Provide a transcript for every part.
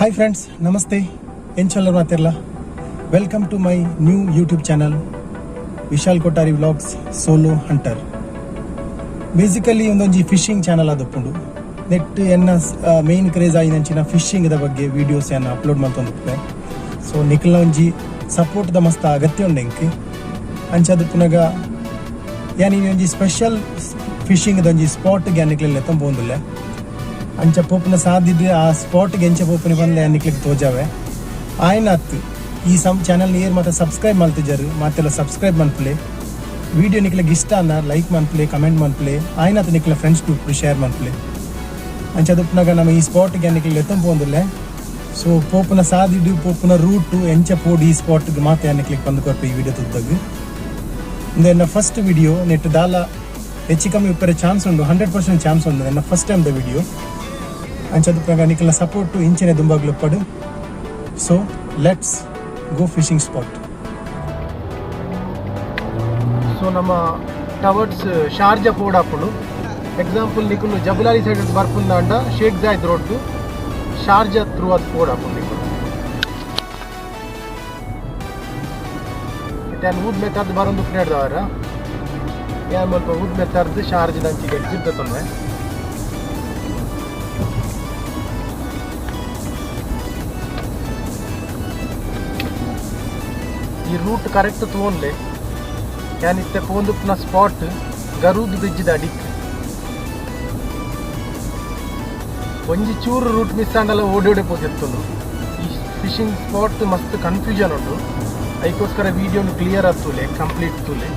Hi friends, ನಮಸ್ತೆ. ಎಂಚಲ್ಲರ್ ಮಾತಿರ್ಲ? Welcome to my new YouTube channel, Vishal Kottari vlogs solo hunter. Basically ಒಂದೊಂಜಿ fishing channel ಆದುಪ್ಪುಂಡು. Net ಎನ್ನ ಮೇನ್ ಕ್ರೇಜ್ ಆಯಿನಂಚಿನ ಫಿಶಿಂಗ್ the ಬಗ್ಗೆ ವೀಡಿಯೋಸ್ ಎನ್ನ ಅಪ್ಲೋಡ್ ಮಲ್ತೊಂದುಪ್ಪೆ. ಸೊ ನಿಖಲ್ನ ಒಂಜಿ ಸಪೋರ್ಟ್ ದ ಮಸ್ತ್ ಅಗತ್ಯ ಉಂಡು ಎಂಕ್. ಅಂಚಾದುಪ್ಪುನಗ ಯಾನ್ ಈ ಒಂಜಿ ಸ್ಪೆಷಲ್ ಫಿಶಿಂಗ್ ಒಂಜಿ ಸ್ಪಾಟ್ ಗೆ ನಿಕ್ಲೆನ್ ಲೆತ್ತೊಂದು. ಅಂಚ ಪೋಪುನ ಸಾದಿಡ್ ಆ ಸ್ಪಾಟ್ ಗೆ ಎಂಚ ಪೋಪುನಿ ಪಂದ್ ನಿಕ್ಲೆಗ್ ತೋಜಾವೆ. ಆಯ್ನಾತ್ ಈ ಸಮ್ ಚಾನಲ್ ಏರ್ ಮಾತ ಸಬ್ಸ್ಕ್ರೈಬ್ ಮಲ್ತಿಜರ್, ಮಾತೆಲ್ಲ ಸಬ್ಸ್ಕ್ರೈಬ್ ಮನ್ಪುಲೆ. ವಿಡಿಯೋ ನಿಕ್ಲೆಗ್ ಇಷ್ಟ ಅನ್ನ ಲೈಕ್ ಮನ್ಪುಲೆ, ಕಮೆಂಟ್ ಮನ್ಪುಲೆ, ಆಯ್ನಾತ್ ನಿಕ್ಲೆ ಫ್ರೆಂಡ್ಸ್ ಗ್ರೂಪ್ ಶೇರ್ ಮನ್ಪುಲೆ. ಅಂಚ ದುಪ್ಪುನಗ ನಮ್ಮ ಈ ಸ್ಪಾಟ್ ಗೆ ನಿಕ್ಲೆ ಲೆತ್ತೊಂದು. ಸೊ ಪೋಪುನ ಸಾದಿಡ್ ಪೋಪುನ ರೂಟ್ ಎಂಚ ಪೋಡು ಈ ಸ್ಪಾಟ್ ಮಾತೆ ನಿಕ್ಲೆಗ್ ಬಂದು ಕೊರ್ಪೆ ಈ ವಿಡಿಯೋ ತುದ್ದಗ್. ಇಂದು ಎನ್ನ ಫಸ್ಟ್ ವಿಡಿಯೋ. ನೆಟ್ ದಾಲ ಹೆಚ್ಚು ಕಮ್ಮಿ ಉಪ್ಪರೆ ಚಾನ್ಸ್ ಉಂಡು, 100% ಚಾನ್ಸ್ ಉಂಡು. ಎನ್ನ ಫಸ್ಟ್ ಟೈಮ್ the video. ಅಂಚದ ನಿಕ್ಲೆನ ಸಪೋರ್ಟ್ ಇಂಚನೆ ದುಂಬಾಗ್ಲುಪ್ಪಡು. So let's go fishing spot. So ನಮ್ಮ ಟವರ್ಡ್ಸ್ ಶಾರ್ಜಾ ಪೋಡಾಪುಂಡು. ಎಕ್ಸಾಂಪಲ್, ನಿಕುಲು ಜಬುಲಾಲಿ ಸೈಡ್ ಬರ್ಪುಂದಾಂಡ Sheikh Zayed road Sharjah through ಅದು ಪೋಡಾಪುಂಡು ನಿಕುಲು. ಇತ್ತೆ ಊದ್ ಮೆತ್ತರ್ದು ಬರೊಂದು ಉಪ್ಪುನೇಡ್ದವರ. ಯಾನ್ ಮುಲ್ಪ ಊದ್ ಮೆತ್ತರ್ದು ಶಾರ್ಜಾ ದಂಚಿಗೆ ಎಕ್ಸಿಟ್ ದೆತ್ತೊನ್ವೆ. ಈ ರೂಟ್ ಕರೆಕ್ಟ್ ತೂವೊನ್ಲೆ. ಯಾನ್ ಇತ್ತೆ ಪೋಂದುಪ್ಪುನ ಸ್ಪಾಟ್ ಗರೂದ್ ಬ್ರಿಡ್ಜ್ ದ ಅಡಿಕ್. ಒಂಜಿ ಚೂರು ರೂಟ್ ಮಿಸ್ ಆಂಡಲ ಓಡಿ ಓಡಿ ಪೋತಿರ್ತುಂಡು. ಈ ಫಿಶಿಂಗ್ ಸ್ಪಾಟ್ ಮಸ್ತ್ ಕನ್ಫ್ಯೂಷನ್ ಉಂಟು. ಐಕೋಸ್ಕರ ವಿಡಿಯೋನು ಕ್ಲಿಯರ್ ಆತೂಲೆ, ಕಂಪ್ಲೀಟ್ ತೂಲೆ.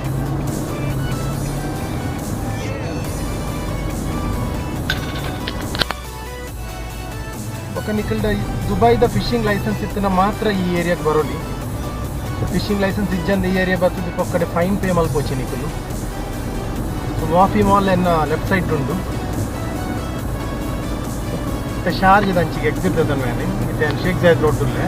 ಬೊಕ ನಿಕಲ್ಡ ದುಬೈದ ಫಿಶಿಂಗ್ ಲೈಸೆನ್ಸ್ ಇತ್ತಿನ ಮಾತ್ರ ಈ ಏರಿಯಾಗೆ ಬರೋಲಿ. ಫಿಶಿಂಗ್ ಲೈಸೆನ್ಸ್ ಇಜ್ಜಂದ ಈ ಏರಿಯಾ ಬರ್ತದೆ ಪೊಕ್ಕಡೆ ಫೈನ್ ಪೇ ಮಲ್ಪೊಚಿ ನಿಕುಲು. ಸೊ ವಾಫಿ ಮಾಲ್ ಎನ್ನ ಲೆಫ್ಟ್ ಸೈಡ್ ಉಂಡು. ಇತ್ತೆ ಶಾರ್ಜದ ಅಂಚಿಗೆ ಎಕ್ಸಿಟ್ ದೆತೊನ್ವೆ. ಇತ್ತೆ ಶೇಖ್ ಜಾಯದ್ ರೋಡ್ ಉಲ್ಲೆ.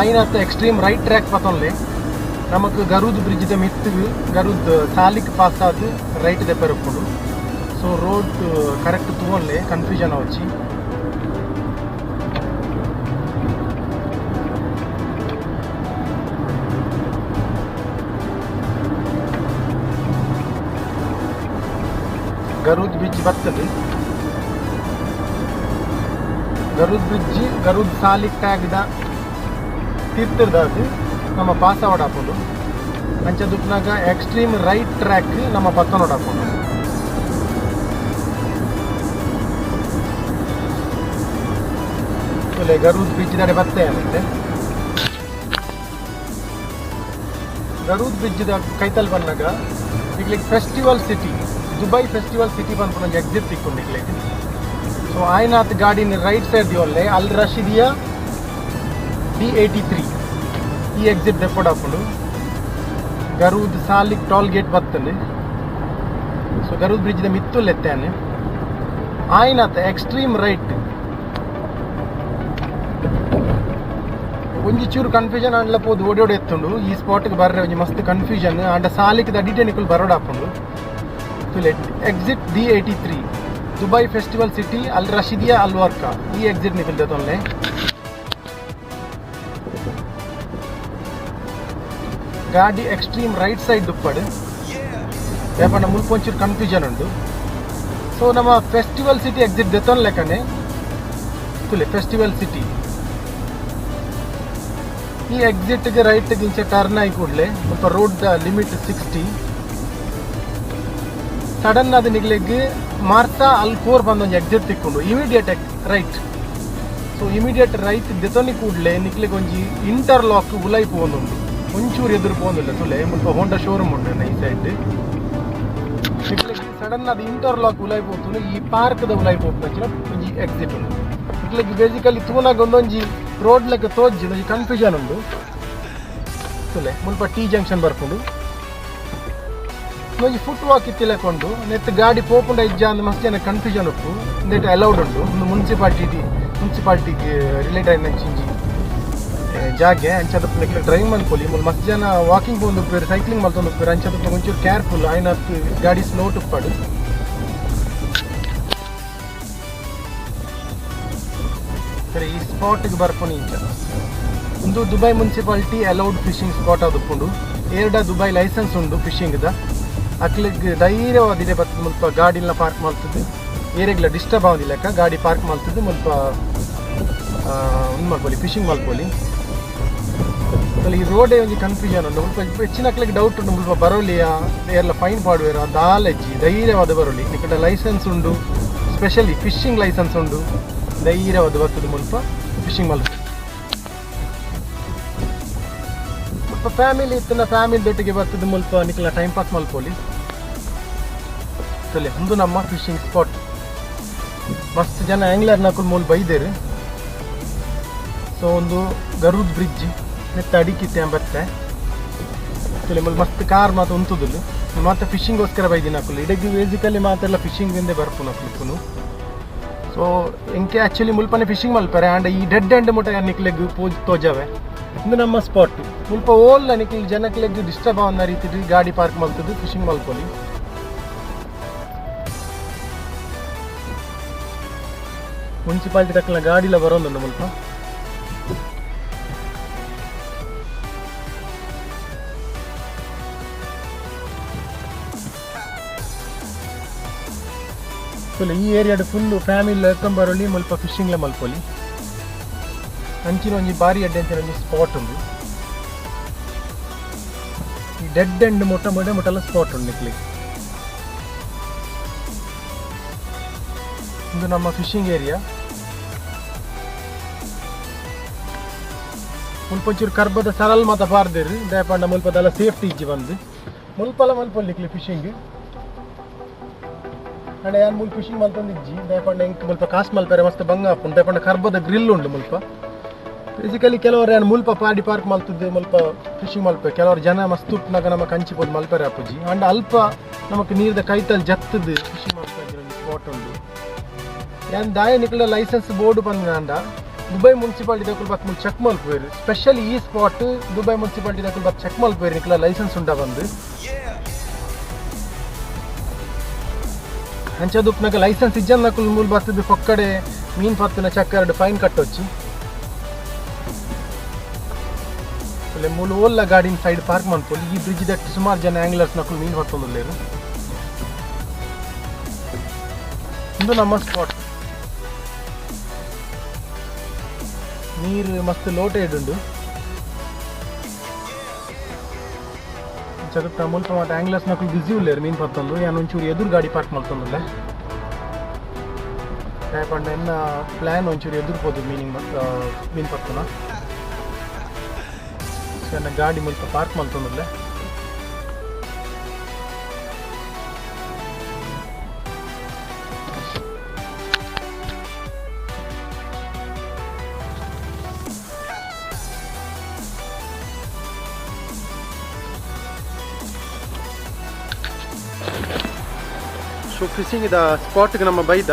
ಆಯಿನತ್ತ ಎಕ್ಸ್ಟ್ರೀಮ್ ರೈಟ್ ಟ್ರ್ಯಾಕ್ ಪತ್ತೊನ್ಲೆ. ನಮಕ್ ಗರೂದ್ ಬ್ರಿಡ್ಜ್ ದ ಮಿತ್ತು ಗರೂದ್ ಸಾಲಿಕ್ ಪಾಸ್ ಆದ್ ರೈಟ್ ದೆಪ್ಪರೆ ಉಪ್ಪುಂಡು. ಸೊ ರೋಡ್ ಕರೆಕ್ಟ್ ತೂವೊನ್ಲೆ, ಕನ್ಫ್ಯೂಷನ್ ಆವೊಚ್ಚಿ. ಗರೂದ್ ಬ್ರಿಡ್ಜ್ ಬರ್ತದೆ. ಗರೂದ್ ಬ್ರಿಡ್ಜ್ ಗರೂದ್ ಸಾಲಿಕ್ ಟ್ಯಾಗ್ದ ತಿರ್ತದ ಅದು ನಮ್ಮ ಪಾಸ್ ಆವಡ್. ಅಂಚ ದುಪ್ಪುನಗ ಎಕ್ಸ್ಟ್ರೀಮ್ ರೈಟ್ ಟ್ರ್ಯಾಕ್ ನಮ್ಮ ಪತ್ತನೋಡ್ ಹಾಪುಂಡು. ಗರೂದ್ ಬ್ರಿಡ್ಜ್ ದಡೆ ಬತ್ತೆ ಅನ್ನತ್ತೆ. ಗರೂದ್ ಬ್ರಿಡ್ಜ್ ದ ಕೈತಲ್ ಬಂದಾಗ ನಿಕ್ಲೆಗ್ festival city, Dubai festival city ಪನ್ಪುನ ಒಂಜಿ ಎಕ್ಸಿಟ್ ತಿಕ್ಕುಂಡು ನಿಕ್ಲೆಗ್. ಸೊ ಆಯ್ನಾತ್ ಗಾಡಿನ ರೈಟ್ ಸೈಡ್ ದಿವೊನ್ಲೆ. ಅಲ್ ರಶೀದಿಯಾ ಡಿ 83 ಈ ಎಕ್ಸಿಟ್ ದೆಪ್ಪೊಡಾಪುಂಡು. ಗರೂದ್ ಸಾಲಿಕ್ ಟೋಲ್ ಗೇಟ್ ಬತ್ತಂಡು. ಸೊ ಗರೂದ್ ಬ್ರಿಡ್ಜ್ ದ ಮಿತ್ತುಲ್ ಎತ್ತಾನೆ. ಆಯ್ನಾತ್ ಎಕ್ಸ್ಟ್ರೀಮ್ ರೈಟ್. ಒಂಜಿ ಚೂರು ಕನ್ಫ್ಯೂಷನ್ ಆಂಡ್ಲ ಪೋದು ಓಡಿ ಓಡಿ ಎತ್ತುಂಡು. ಈ ಸ್ಪಾಟ್ಗೆ ಬರ್ರೆ ಒಂಜಿ ಮಸ್ತ್ ಕನ್ಫ್ಯೂಷನ್ ಆಂಡ ಸಾಲಿಕ್ ದ ಅಡಿಟೆ ನಿಕುಲು ಬರೋಡಾಪುಂಡು. Exit D 83, Dubai festival city, Al Rashidiya, Al Warqa, ಈ ಎಕ್ಸಿಟ್ ನಿಕುಲು ದೆತೊನ್ಲೆ. ಗಾಡಿ ಎಕ್ಸ್ಟ್ರೀಮ್ ರೈಟ್ ಸೈಡ್ ದುಪ್ಪಡು ಯಾಪಂಡ ಮುಲ್ಪ ಒಂಚೂರು ಕನ್ಫ್ಯೂಷನ್ ಉಂಡು. ಸೊ ನಮ್ಮ ಫೆಸ್ಟಿವಲ್ ಸಿಟಿ ಎಕ್ಸಿಟ್ ದೆತ್ತೊನ್ ಲೆಕ್ಕನೆ ತುಲೆ. ಫೆಸ್ಟಿವಲ್ ಸಿಟಿ ಈ ಎಕ್ಸಿಟ್ಗೆ ರೈಟ್ ಇಂಚ ಟರ್ನ್ ಆಗಿ ಕೂಡಲೇ ಮುಲ್ಪ ರೋಡ್ the limit 60. Sudden ಅದು ನಿಗ್ಲೆಗ್ ಮಾರ್ಸಾ ಅಲ್ ಕೋರ್ ಬಂದ ಒಂಜಿ ಎಕ್ಸಿಟ್ ತಿಕ್ಕೊಂಡು immediate right. So immediate right ದೆತೊನಿ ಕೂಡಲೇ ನಿಕ್ಲೆಗ್ ಒಂಜಿ ಇಂಟರ್ಲಾಕ್ ಉಲೈ ಪೋವೊಂದುಂಡು. ಒಂಚೂರು ಎದುರು ಪೋವೊಂದುಲ್ಲ. ತುಲೆ, ಮುಲ್ಪ ಹೋಂಡಾ ಶೋರೂಮ್ ಉಂಡು ಈ ಸೈಡ್. ನಿಕ್ಲೆಗ್ ಸಡನ್ ಅದು ಇಂಟರ್ಲಾಕ್ ಉಲೈ ಪೋತುಂಡು. ಈ ಪಾರ್ಕ್ ದ ಉಲೈ ಪೋಪುನಂಚಿನ ಒಂಜಿ ಎಕ್ಸಿಟ್ ಉಂಡು. ನಿಕ್ಲೆಗ್ ಬೇಸಿಕಲಿ ತೂನಾಗ ಒಂದೊಂಜಿ ರೋಡ್ ಲೆಕ್ಕ ತೋಜಿ ಒಂಜಿ ಕನ್ಫ್ಯೂಷನ್ ಉಂಡು. ತುಲೆ, ಮುಲ್ಪ ಟಿ ಜಂಕ್ಷನ್ ಬರ್ಪುಂಡು. ಒಂಜಿ ಫುಟ್ ವಾಕ್ ಇತ್ತಿಲೆಕೊಂಡು ನೆಟ್ ಗಾಡಿ ಪೋಪುಂಡ ಇಜ್ಜ ಅಂದ್ ಮಸ್ತ್ ಜನ ಕನ್ಫ್ಯೂಷನ್ ಉಪ್ಪು. ನೆಟ್ ಅಲೌಡ್ ಉಂಡು. ಒಂದು ಮುನ್ಸಿಪಾಲ್ಟಿ ಮುನ್ಸಿಪಾಲ್ಟಿಗೆ ರಿಲೇಟ್ ಆಯಿನ ಇಂಜಿ ಜಾಗೆ. ಅಂಚಾದ ಡ್ರೈವಿಂಗ್ ಮಲ್ಪೊಲಿ. ಮೂಲು ಮಸ್ತ್ ಜನ ವಾಕಿಂಗ್ ಪೋವೊಂದುಪ್ಪುವೆರ್, ಸೈಕ್ಲಿಂಗ್ ಮಲ್ತೊಂದುಪ್ಪುವೆರ್. ಅಂಚಾದ್ ಒಂಚೂರು ಕೇರ್ಫುಲ್ ಆಯ್ನ ಗಾಡಿ ಸ್ಲೋ ಉಪ್ಪಡ್. ಸರಿ, ಈ ಸ್ಪಾಟ್ಗೆ ಬರ್ಪುನಿ ಇಂಚ. ಉಂದು Dubai municipality allowed fishing spot ಆದುಪ್ಪುಂಡು. ಏರ್ಡ ದುಬೈ ಲೈಸೆನ್ಸ್ ಉಂಡು ಫಿಶಿಂಗ್ದ ಅಕ್ಲೆಗ್ ಧೈರ್ಯವಾದಿದೆ ಬತ್ತದ ಮುಲ್ಪ ಗಾಡಿಲ್ನ ಪಾರ್ಕ್ ಮಲ್ತದ್ದು, ಏರೆಗ್ಲ ಡಿಸ್ಟರ್ಬ್ ಆವೊಂದಿಲೆಕ್ಕ ಗಾಡಿ ಪಾರ್ಕ್ ಮಲ್ತದ್ದು ಮುಲ್ಪ ಉಂದು ಮಲ್ಪೊಲಿ, ಫಿಶಿಂಗ್ ಮಲ್ಪೊಲಿ. ಈ ರೋಡೇ ಒಂಜಿ ಕನ್ಫ್ಯೂಷನ್ ಉಂಡು. ಮುಲ್ಪ ಹೆಚ್ಚಿನಕ್ಲೆಗ್ ಡೌಟ್ ಉಂಡು, ಮುಲ್ಪ ಬರೋಲಿಯಾ, ಏರ್ಲ ಫೈನ್ ಪಾಡುವೆರ? ದಾಲಜ್ಜಿ, ಧೈರ್ಯವಾದ ಬರೋಲಿ. ನಿಕಡ ಲೈಸೆನ್ಸ್ ಉಂಡು, ಸ್ಪೆಷಲಿ ಫಿಶಿಂಗ್ ಲೈಸೆನ್ಸ್ ಉಂಡು, ಧೈರ್ಯವಾದ ಬರ್ತದೆ ಮುಲ್ಪ ಫಿಶಿಂಗ್ ಮಲ್ಪ. ಮುಲ್ಪ ಫ್ಯಾಮಿಲಿ ಇತ್ತಿನ ಫ್ಯಾಮಿಲಿ ದೊಟ್ಟಿಗೆ ಬರ್ತದೆ, ಮುಲ್ಪ ನಿಕಲ ಟೈಮ್ ಪಾಸ್ ಮಲ್ಪೊಲಿ. ತಲೆ ಒಂದು ನಮ್ಮ ಫಿಶಿಂಗ್ ಸ್ಪಾಟ್. ಮಸ್ತ್ ಜನ ಆಂಗ್ಲರ್ ನಕುಲ್ ಮೂಲು ಬೈದೇರು. ಸೊ ಒಂದು ಗರೂದ್ ಬ್ರಿಡ್ಜ್ ಮೆತ್ತ ಅಡಿಕಿತ್ತೆ ಬತ್ತೆ. ತುಲೆ ಮೂಲು ಮಸ್ತ್ ಕಾರ್ ಮಾತ ಉಂತುದುಲ್ಲು. ಮಾತ ಫಿಶಿಂಗೋಸ್ಕರ ಬೈದಿನ ಅಕುಲು. ಇಡಗ್ ಬೇಸಿಕಲಿ ಮಾತೆಲ್ಲ ಫಿಶಿಂಗ್ ಇಂದೆ ಬರ್ಪುನ ಅಕುಲು. ಸೊ ಎಂಕೆ ಆಕ್ಚುಲಿ ಮುಲ್ಪನೆ ಫಿಶಿಂಗ್ ಮಲ್ಪರೆ. ಆಂಡ ಈ ಡೆಡ್ ಎಂಡ್ ಮುಟ್ಟ ನಿಕ್ಲೆಗ್ ಪೋಜ್ ತೋಜಾವೆ. ಇಂದು ನಮ್ಮ ಸ್ಪಾಟ್. ಮುಲ್ಪ ಓಲ್ಲ ನಿಕ್ಲ್ ಜನಕ್ಲೆಗ್ ಡಿಸ್ಟರ್ಬ್ ಆವನ್ನ ರೀತಿ ಗಾಡಿ ಪಾರ್ಕ್ ಮಲ್ತದ್ದು ಫಿಶಿಂಗ್ ಮಲ್ಪೊಲಿ. ಮುನ್ಸಿಪಾಲಿಟಿ ತಕ್ಕನ ಗಾಡಿಲ ಬರೋದುಂಡು ಮುಲ್ಪ. ಫುಲ್ ಈ ಏರಿಯಾಡ್ ಫುಲ್ ಫ್ಯಾಮಿಲಿ ಎತ್ತೊಂಬರೊಲಿ, ಮುಲ್ಪ ಫಿಶಿಂಗ್ಲ ಮಲ್ಪೊಲಿ. ಅಂಚಿನ ಒಂಜಿ ಬಾರಿ ಅಡ್ಡೆ ಅಂಚಿನ ಒಂಜಿ ಸ್ಪಾಟ್ ಉಂಡು. ಈ ಡೆಡ್ ಎಂಡ್ ಮುಟ್ಟ ಮುಟ್ಟ ಮುಟ್ಟಲ ಸ್ಪಾಟ್ ಉಂಡು ನಿಕ್ಲಿಗೆ. ಇದು ನಮ್ಮ ಫಿಶಿಂಗ್ ಏರಿಯಾ. ಮುಲ್ಪ ಒಂಚೂರು ಕರ್ಬದ ಸರಲ್ ಮಾತ ಪಾರ್ದೆರ್. ದಾಯೆಪಂಡ ಮುಲ್ಪದಲ್ಲ ಸೇಫ್ಟಿ ಇಜ್ಜಿ ಬಂದು. ಮುಲ್ಪಲ ಮಲ್ಪೊಲಿ ಫಿಶಿಂಗ್. ಅಂಡ ಯಾನ್ ಮೂಲು ಫಿಶಿಂಗ್ ಮಲ್ತೊಂದಿಜ್ಜಿ. ದಾಯೆಪಂಡ ಎಂಕ್ ಮುಲ್ಪ ಕಾಸ್ ಮಲ್ಪೆರೆ ಮಸ್ತ್ ಬಂಗ ಆಪುಂಡು. ದಾಯೆಪಂಡ ಕರ್ಬದ ಗ್ರಿಲ್ ಉಂಡು ಮುಲ್ಪ. ಬೇಸಿಕಲಿ ಕೆಲವರು ಯಾನ್ ಮುಲ್ಪ ಪಾಡಿ ಪಾರ್ಕ್ ಮಲ್ತದ್ದು ಮುಲ್ಪ ಫಿಶಿಂಗ್ ಮಲ್ಪೆ. ಕೆಲವರು ಜನ ಮಸ್ತ್ ಉಪ್ಪುನಾಗ ನಮಕ್ ಕಂಚಿ ಪೋದು ಮಲ್ಪೆರೆ ಆಪುಜಿ. ಅಂಡ ಅಲ್ಪ ನಮಕ್ ನೀರ್ದ ಕೈತಲ್ ಜತ್ತದು ಫಿಶಿಂಗ್ ಮಲ್ಪೆ ಒಂಜಿ ಸ್ಪಾಟ್ ಉಂಡು. ಯಾನ್ ದಾಯ ನಿಕಲ ಲೈಸೆನ್ಸ್ ಬೋರ್ಡ್ ಬಂದ ದುಬೈ ಮುನ್ಸಿಪಾಲಿಟಿ ದಕುಲು ಬತ್ ಮುಲ್ ಚೆಕ್ ಮಲ್ಪುವೆರ್. ಸ್ಪೆಷಲಿ ಈ ಸ್ಪಾಟ್ ದುಬೈ ಮುನ್ಸಿಪಾಲಿಟಿ ದಕುಲು ಬತ್ ಚೆಕ್ ಮಲ್ಪುವೆರ್, ನಿಕಲ ಲೈಸೆನ್ಸ್ ಉಂಡ ಬಂದು. ಅಂಚ ಉಪ್ಪುನಾಗ ಲೈಸೆನ್ಸ್ ಇಜ್ಜನ್ನಕುಲು ಮೂಲು ಬತ್ತದು ಪೊಕ್ಕಡೆ ಮೀನ್ ಪತ್ತುನ ಚಕ್ಕರಡ್ ಫೈನ್ ಕಟ್ಟೊಚ್ಚಿ. ಮೂಲು ಓಲ್ಲ ಗಾಡಿನ ಸೈಡ್ ಪಾರ್ಕ್ ಮನ್ಪೊಲಿ. ಈ ಬ್ರಿಡ್ಜ್ that ಸುಮಾರು ಜನ ಆಂಗ್ಲರ್ಸ್ ನಕುಲು ಮೀನ್ ಪತ್ತೊಂದುಲ್ಲೆರ್. ಇಂದು ನಮ್ಮ ಸ್ಪಾಟ್. ನೀರು ಮಸ್ತ್ ಲೋಟೆ ಉಂಡು. ಚದುಪ್ಪ ಮುಲ್ಪ ಮಾತ ಆಂಗ್ಲರ್ಸ್ ನಕುಲು ಬಿಸಿ ಉಲ್ಲೆರ್ ಮೀನ್ ಪತ್ತೊಂದು. ಯಾನ್ ಒಂಚೂರು ಎದುರು ಗಾಡಿ ಪಾರ್ಕ್ ಮಲ್ತೊಂದುಲ್ಲೆ. ದಾಯೆಪಂಡ ಎನ್ನ ಪ್ಲಾನ್ ಒಂಚೂರು ಎದುರು ಪೋದು ಮೀನಿಂಗ್ ಮೀನ್ ಪತ್ತುನ. ಸೊ ಎನ್ನ ಗಾಡಿ ಮುಲ್ಪ ಪಾರ್ಕ್ ಮಲ್ತೊಂದುಲ್ಲೆ. ಸೊ ಫಿಶಿಂಗ್ the ಸ್ಪಾಟ್ಗೆ ನಮ್ಮ ಬೈದ.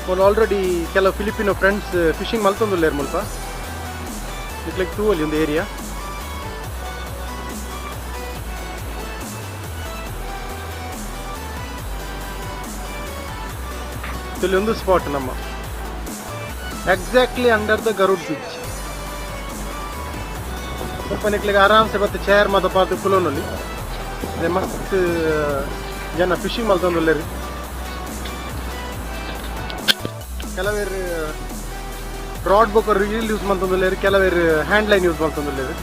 ಮೂಲು ಆಲ್ರೆಡಿ ಕೆಲವು ಫಿಲಿಪಿನೋ ಫ್ರೆಂಡ್ಸ್ ಫಿಶಿಂಗ್ ಮಲ್ತೊಂದುಲ್ಲೆರ್ ಮುಲ್ಪ. ನಿಕ್ಲೆಗ್ ತೂವೊಲಿ ಒಂದು ಏರಿಯಾ. ಇಲ್ಲಿ ಒಂದು ಸ್ಪಾಟ್ ನಮ್ಮ exactly under the Garhoud bridge. ಸ್ವಲ್ಪ ನಿಕ್ಲೆಗ್ ಆರಾಮ್ಸೆ ಬತ್ತೆ ಚೇರ್ ಮಾತ ಪಾತು ಕುಲೋನಲ್ಲಿ. ಮಸ್ತ್ ಜನ ಫಿಶಿಂಗ್ ಮಲ್ತೊಂದುಲ್ಲೆರ್. ಕೆಲವೇರು ರಾಡ್ ಬೊಕ ರೀಲ್ ಯೂಸ್ ಮಲ್ತೊಂದುಲ್ಲೆರ್, ಕೆಲವೇರು ಹ್ಯಾಂಡ್ ಲೈನ್ ಯೂಸ್ ಮಲ್ತೊಂದುಲ್ಲೆರ್.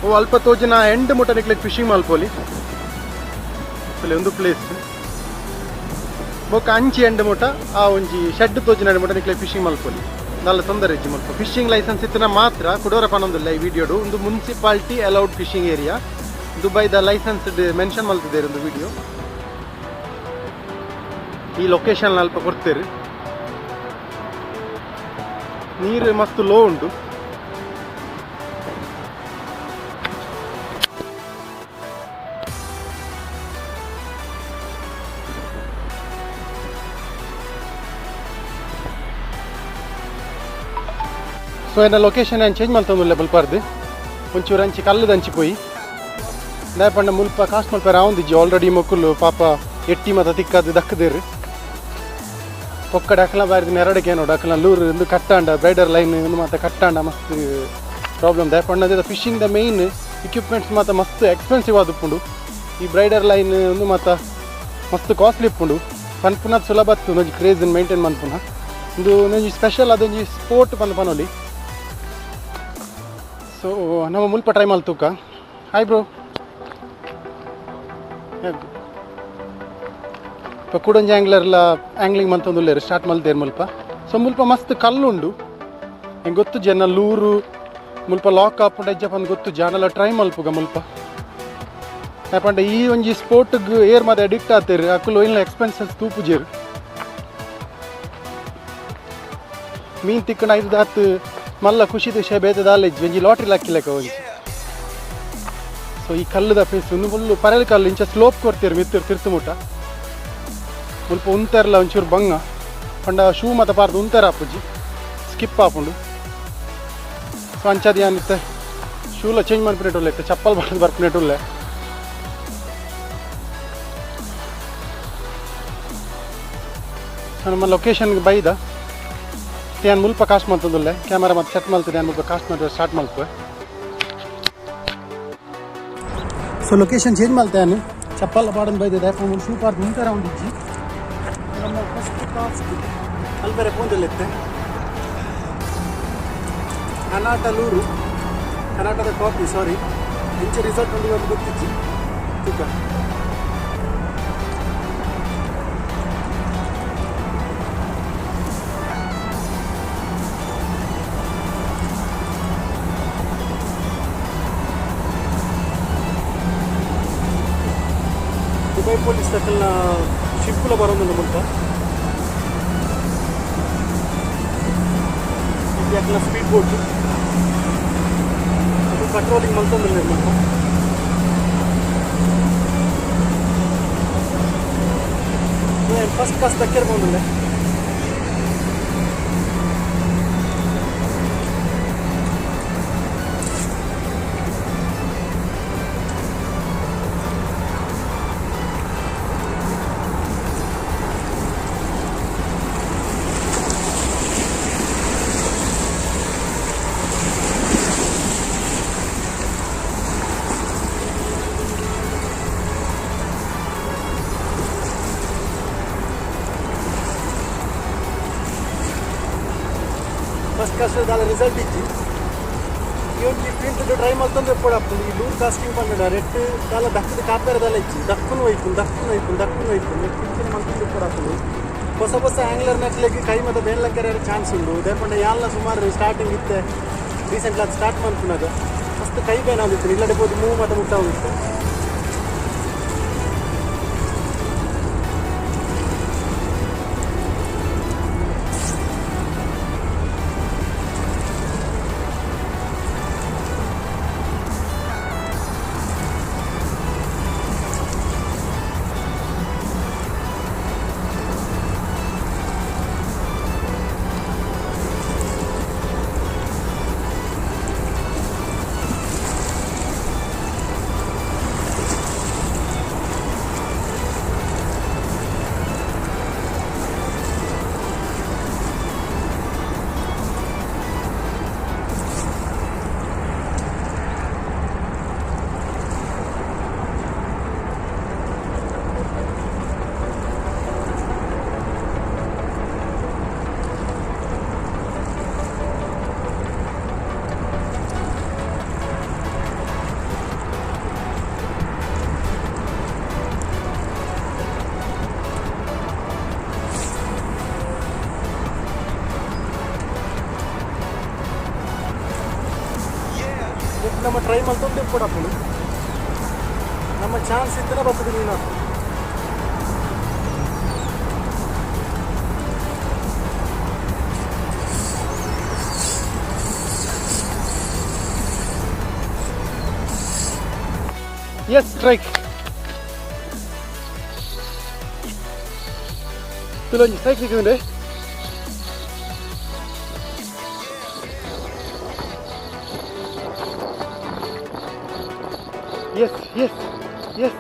ಓ ಅಲ್ಪ ತೋಜಿನ ಎಂಡ್ ಮುಟ್ಟ ನಿಕ್ಲೆಗ್ ಫಿಶಿಂಗ್ ಮಲ್ಪೊಲಿ. ಅಲ್ಲಿ ಒಂದು ಪ್ಲೇಸ್ ಬೊಕ ಅಂಚಿ ಎಂಡ್ ಮುಟ್ಟ ಆ ಒಂಜಿ ಶೆಡ್ ತೋಜಿನ ಮುಟ್ಟ ನಿಕ್ಲೆಗ್ ಫಿಶಿಂಗ್ ಮಲ್ಪೊಲಿ. ನಲ್ಲ ತೊಂದರೆ ಇಜ್ಜಿ ಮುಲ್ಪ. ಫಿಶಿಂಗ್ ಲೈಸೆನ್ಸ್ ಇತ್ತಿನ ಮಾತ್ರ ಕುಡೋರ ಪನೊಂದುಲ್ಲ ಈ ವಿಡಿಯೋಡು. ಒಂದು ಮುನ್ಸಿಪಾಲಿಟಿ ಅಲೌಡ್ ಫಿಶಿಂಗ್ ಏರಿಯಾ, ದುಬೈದ ಲೈಸೆನ್ಸ್ ಮೆನ್ಷನ್ ಮಲ್ತಿದ್ದೇರು. ಒಂದು ವಿಡಿಯೋ ಈ ಲೊಕೇಶನ್ ಅಲ್ಪ ಕೊಡ್ತೇರು. ನೀರು ಮಸ್ತ್ ಲೋ ಉಂಟು. So ಎನ್ನ ಲೊಕೇಶನ್ ಏನು ಚೇಂಜ್ ಮಲ್ತೊಂದುಲ್ಲೆ ಮುಲ್ಪರ್ದು ಒಂಚೂರು ಅಂಚಿ ಕಲ್ಲುದ ಅಂಚಿ ಪೋಯಿ. ದಾಯೆ ಪಂಡ ಮುಲ್ಪ ಕಾಸ್ಟ್ ಮಲ್ಪೆರೆ ಆವೊಂದಿಜ್ಜಿ. ಆಲ್ರೆಡಿ ಮೊಕುಲು ಪಾಪ ಎಟ್ಟಿ ಮತ ತಿಕ್ಕದು ದಕ್ಕದೇರು. ಪೊಕ್ಕಡೆ ಅಕಲ ಬಾರಿದ ನೆರಡಕ್ಕೆ ನೋಡು, ಅಕಲ ಲೂರು ಇಂದು ಕಟ್ಟಾಂಡ ಬ್ರೈಡರ್ ಲೈನ್ ಇಂದು ಮಾತ ಕಟ್ಟಾಂಡ ಮಸ್ತ್ ಪ್ರಾಬ್ಲಮ್. ದಾಯೆ ಪಂಡ fishing the main equipments ಮಾತ ಮಸ್ತ್ ಎಕ್ಸ್ಪೆನ್ಸಿವ್ ಆದುಪ್ಪುಂಡು. ಈ ಬ್ರೈಡರ್ ಲೈನ್ ಒಂದು ಮಾತ ಮಸ್ತ್ ಕಾಸ್ಟ್ಲಿ ಇಪ್ಪುಂಡು. ಪನ್ಪುನ ಸುಲಭ ಇತ್ತು, ಒಂಜಿ ಕ್ರೇಜ್ ಮೇಂಟೈನ್ ಮನ್ಪುನ. ಒಂದು ಒಂಜಿ ಸ್ಪೆಷಲ್ ಅದೊಂಜಿ ಸ್ಪೋರ್ಟ್ ಪಂದ್ ಪನೊಲಿ. ಸೊ ನಮ್ಮ ಮುಲ್ಪ ಟ್ರೈ ಮಲ್ತುಕ. Hi bro. ಇಪ್ಪ ಕುಡೊಂಜಿ ಆ್ಯಂಗ್ಲರ್ಲ ಆ್ಯಂಗ್ಲಿಂಗ್ ಮಂತೊಂದುಲ್ಲೆರ್, ಸ್ಟಾರ್ಟ್ ಮಲ್ತೇರ್ ಮುಲ್ಪ. ಸೊ ಮುಲ್ಪ ಮಸ್ತ್ ಕಲ್ಲುಂಡು. ಎಂಕ್ ಗೊತ್ತು ಜನ ಲೂರು ಮುಲ್ಪ ಲಾಕ್ ಆಪುಂಡ ಇಜ್ಜ ಪಂದ್ ಗೊತ್ತು ಜಾನಲ. ಟ್ರೈ ಮಲ್ಪುಗ ಮುಲ್ಪ. ಪಂಡ ಈ ಒಂಜಿ ಸ್ಪೋರ್ಟ್ಗ್ ಏರ್ ಮಾತ ಅಡಿಕ್ಟ್ ಆತೇರ್, ಅಕುಲು ಇಲ್ಲ ಎಕ್ಸ್ಪೆನ್ಸಸ್ ತೂಪುಜೇರು. ಮೀನ್ ತಿಕ್ಕಣ ಐದು ದಾತ್ ಮಲ್ಲ ಖುಷಿ ವಿಷಯ ಬೇತೆ ದಾಲ ಇಜ್ಜಿ, ಒಂಜಿ ಲಾಟ್ರಿ ಲಾಕಿಲೆಕ್ಕ ಒಂಜಿ. ಸೊ ಈ ಕಲ್ಲುದ ಫೇಸ್ ಒಂದು ಫುಲ್ಲು ಪರಲ್ ಕಲ್ಲು. ಇಂಚ ಸ್ಲೋಪ್ ಕೊಡ್ತೀರಿ ಮಿತ್ತಿರ್ ತಿರ್ತು ಮುಟ್ಟ. ಮುಲ್ಪ ಉಂತೆರ್ಲ ಒಂಚೂರು ಬಂಗ. ಪಂಡ ಶೂ ಮತ ಪಾರ್ದು ಉಂತೆರ ಆಪುಜಿ, ಸ್ಕಿಪ್ ಆಪುಂಡು. ಸೊ ಅಂಚದಿ ಅನಿತ್ತೆ ಶೂಲ ಚೇಂಜ್ ಮನ್ಪಿನೆಟುಲ್ಲೆ ಇತ್ತೆ, ಚಪ್ಪಲ್ ಪಾಡ್ದು ಬರ್ಪಿನೆಟುಲ್ಲೆ. ಸೊ ನಮ್ಮ ಲೊಕೇಶನ್ಗೆ ಬೈದ ಯಾನ್ ಮುಲ್ಪ ಕಾಸ್ಟ್ ಮಲ್ತೊಂದುಲ್ಲೆ. ಕ್ಯಾಮರಾ ಮತ್ತೆ ಸೆಟ್ ಮಲ್ತದೆ. ಯಾನ್ ಮುಲ್ಪ ಕಾಸ್ಟ್ ಮಲ್ತ ಸ್ಟಾರ್ಟ್ ಮಲ್ಪುವೆ. ಸೊ ಲೊಕೇಶನ್ ಚೇಂಜ್ ಮಲ್ತೆ ಯಾನ್. ಚಪ್ಪಲ್ ಪಾಡೊಂದು ಬೈದೆ, ದಾಯೆ ಶೂ ಪಾರ್ದು ಉಂತೆರ ಉಂಡಿಜ್ಜಿ. ನಮ್ಮ ಫಸ್ಟ್ ಕಾಸ್ಟ್ ಅಲ್ಪರೆ ಪೋಂದೆಲ್ಲೆತ್ತೆ. ಕನಾಟಲೂರು, ಕನಾಟದ ಕಾಪಿ, ಸಾರಿ. ಇಂಚ ರಿಸಾರ್ಟ್ ಉಂಡು ಅಂತ ಗೊತ್ತಿಜ್ಜಿ. ತೂಕ. ದುಬೈ ಪೊಲೀಸ್ ದಕಲ್ನ ಶಿಪ್ಪುಲ ಬರೋದುಂಡು ಮುಲ್ಪ. ಇದು ಅಕಲ್ನ ಸ್ಪೀಡ್ ಬೋಟ್. ಅದು ಪೆಟ್ರೋಲಿಂಗ್ ಮಲ್ತೊಂದುಲ್ಲೆರ್ ಮುಲ್ಪ. ಫಸ್ಟ್ ಕ್ಲಾಸ್ ದಕ್ಕೆರ್ ಪೋಂದುಲ್ಲೆ. ಫಸ್ಟ್ ಕ್ಲಾಸ್ ದಾಲ ರಿಸಲ್ಟ್ ಇಜ್ಜಿ. ಈ ಒಂಜಿ ಪ್ರಿಂಟ್ ಟ್ರೈ ಮಲ್ತೊಂದು ಎಪ್ಪೊಡಾಪುಂಡು. ಈ ಲೂರ್ ಕಾಸ್ಟಿಂಗ್ ಪಂಡ ರೆಟ್ ದಾಲ ದಕ್ಕದ ಕಾಪೇರ ದಾಲ ಇಜ್ಜಿ. ದಕ್ಕುನು ಒಯ್ಪುಂಡು, ದಕ್ಕುನು ಒಯ್ಪುಂಡು, ದಕ್ಕುನು ಒಯ್ಪುಂಡು, ಇಂಚಿನ ಮಲ್ತೊಂದು ಎಪ್ಪೊಡಾಪುಂಡು. ಹೊಸ ಹೊಸ ಆಂಗ್ಲರ್ ನಕ್ಲೆಗ್ ಕೈ ಮತ ಬೇನ್ಲಕ್ಕರೆ ಚಾನ್ಸ್ ಉಂಡು. ದಾಯೆ ಯಾನ್ಲ ಸುಮಾರು ಸ್ಟಾರ್ಟಿಂಗ್ ಇತ್ತೆ, ರೀಸೆಂಟ್ಲಿ ಅದು ಸ್ಟಾರ್ಟ್ ಮಲ್ಪುನಗ ಮಸ್ತ್ ಕೈ ಬೇನಾದಿತ್ತು. ಇಲ್ಲಡೆ ಪೋದು ಮೂವ್ ಮತ ಮುಟ್ಟಾವಿತ್ತು. ನಮ್ಮ ಟ್ರೈ ಮಲ್ತೊಂದು ಎಪ್ಪೊಡಾಪುಂಡು. ನಮ್ಮ ಚಾನ್ಸ್ ಇತ್ತನ ಬರ್ತದೆ ಮೀನು. Yes, strike. ತುಲೊಂಜಿ ಸ್ಟ್ರೈಕ್ ಸಿಕ್ಕುಂಡೆ. Yes yes yes,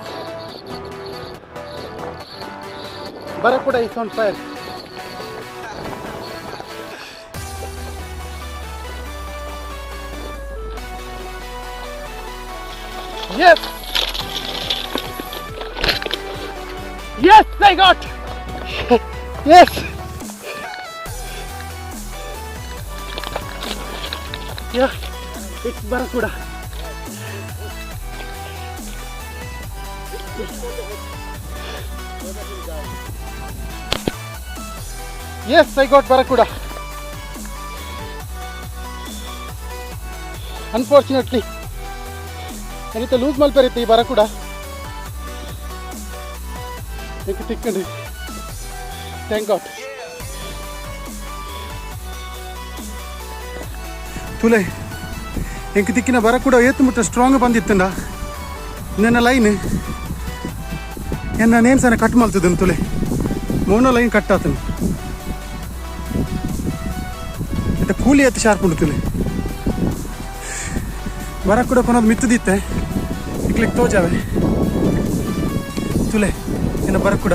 barracuda is on fire. Yes yes, I got. Yes. Yeah, it's barracuda. Yes, I got barracuda. Unfortunately, ಏನಿತ್ತ loose ಮಲ್ಪೆರಿತ್ತು ಈ ಬರಕೂಡ. ಎಂಕ್ ತಿಕ್ಕಂಡು, thank god. ತುಲೆ, ಎಂಕ್ ತಿಕ್ಕಿನ ಬರಕೂಡ ಏತು ಮುಟ್ಟ ಸ್ಟ್ರಾಂಗ್ ಬಂದಿತ್ತಂಡ. ನನ್ನ ಲೈನ್ ಎನ್ನ ನೇಮ್ ಸನ ಕಟ್ ಮಲ್ತದನ್ ತುಲೆ. Mono line cut ಆತನು. ಮತ್ತೆ ಕೂಲಿ ಎತ್ತು ಶಾರ್ಪ್ ಉಂಟು ತುಲೆ. ಬರಕೂಡ ಕೊನೋದು ಮಿತ್ತದಿತ್ತೆ ಇಕ್ಲಿಕ್ ತೋಜಾವೆ. ತುಲೆ ಎನ್ನ ಬರಕೂಡ.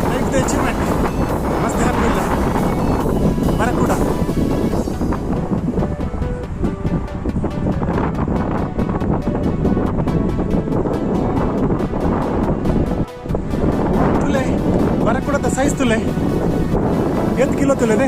ಲೈಫ್ ಅಚೀವ್ಮೆಂಟ್, ಮಸ್ತ್ ಹ್ಯಾಪಿ ಇಲ್ಲ ಬರಕೂಡ. ತುಲೆ, ಬರಕೂಡದ ಸೈಜ್ ತುಲೆ. ಎತ್ತು ಕಿಲೋ ತುಲೆದೆ.